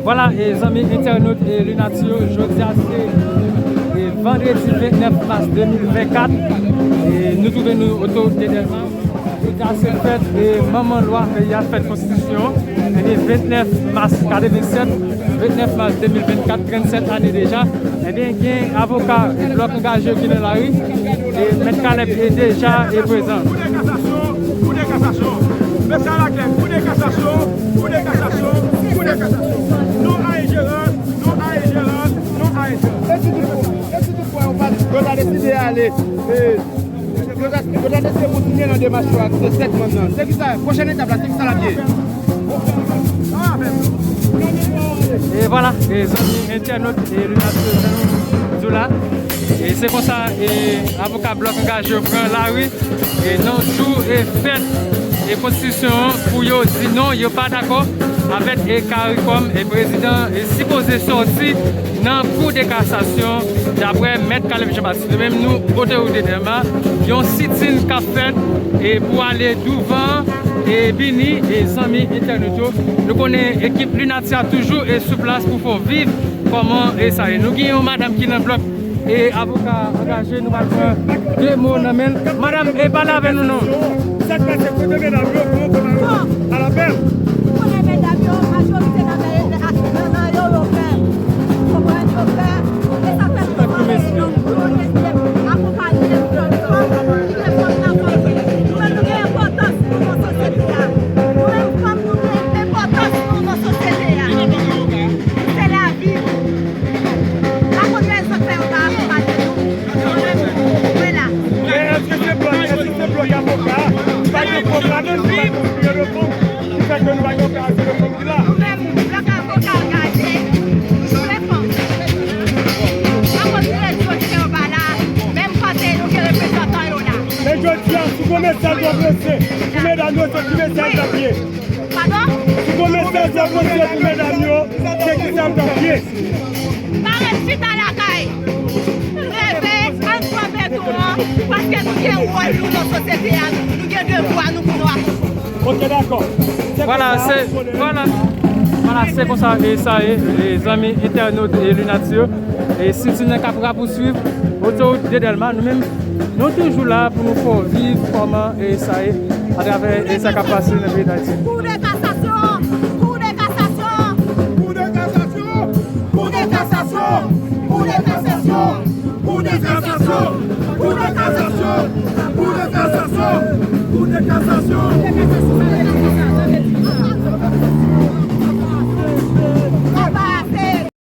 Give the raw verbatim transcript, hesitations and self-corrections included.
Vwala, e zanmi entènot e Lunatic yo, jodi a se e vandredi vennèf mas de mil vennkat. E nou twouve nou otorite Dèlma. Jodi a se fèt e manman lwa peyi a, fèt konstitisyon. Ebyen, vennèf mas katrevennsèt, vennèf mas de mil vennkat, trannsèt ane deja. Ebyen, gen avoka e Blòk Angaje yo ki nan lari. E Mèt Caleb e deja e prezan. Kou de kasasyon, kou de kasasyon. Mesaj la klè, kou de kasasyon, kou de kasasyon, kou de kasasyon. Non a enjerans, non a enjerans, non a enjerans. E si toutfwa, e si toutfwa yo pa, yo ta deside ale, e, yo ta, yo ta deside kontinye nan demach yo ak se sèt manm nan. Se ki sa, pwochèn etap la, se ki sa l ap ye? E vwala, e zanmi entènot e Lunatic yo, jan nou di w la. E se konsa, e avoka Blòk Angaje yo pran lari. E nan jou e fèt e konstitisyon an pou yo di non, yo pa dakò avèk e CARICOM e prezidan e sipoze sòti nan kou de kasasyon, daprè mèt Caleb Jean Baptiste. Nou menm nou otorite Dèlma, yon sitin k ap fèt e pou ale douvan e vini e zanmi entènot yo. Nou konnen ekip Lunatic a toujou e sou plas pou fè w viv kòman e sa ye. Nou gen yon madanm ki nan blòk e avoka angaje, nou pral pran de mo nan men l. Madanm, e pale avè nou non. Sa k pase, kote medam yo, kòman kòman yo? Bon. Alapèl. Ou konnen medam yo, majorite nan nan yo, yo pè. Konprann, yo pè. E sa fè nou vle nou pou yo deside akonpaye nou jèn fanm, nou jèn fanm nan fòse. Nou menm nou gen enpòtans nou nan sosyete a. Nou menm fanm nou gen enpòtans nou nan sosyete a. Se lavi. Pa konn rezon k fè yo pa akonpaye nou. Mwen menm, mwen la. Men èske se blòk, èske se blòk avoka a? Pa gen kòb ladan, se pa konspire de fon ki fè ke nou pa gen operasyon de fon ki la. Nou menm, blòk avoka angaje, nou vle fanm. Pa konn rezon k fè yo pa la, menm kote nou gen reprezantan yo la. Men jodi a, si w gon mesaj w ap lanse pou medam yo, se ki mesaj l ap ye? Padon? Si gon mesaj w ap lanse pou medam yo, se ki sa l t ap ye? Pa ret chita lakay. Leve, ann pran beton an, paske nou gen wòl nou nan sosyete a, nou gen devwa nou pou nou akonpli. Ok, dakò. Vwala, se, vwala. Vwala, se konsa e sa ye, e zanmi entènot e Lunatic yo. E sitin nan k ap rapouswiv, otorite Dèlma, nou menm, nou toujou la pou nou fè w viv kòman e sa ye atravè e sa k ap pase nan peyi Dayiti.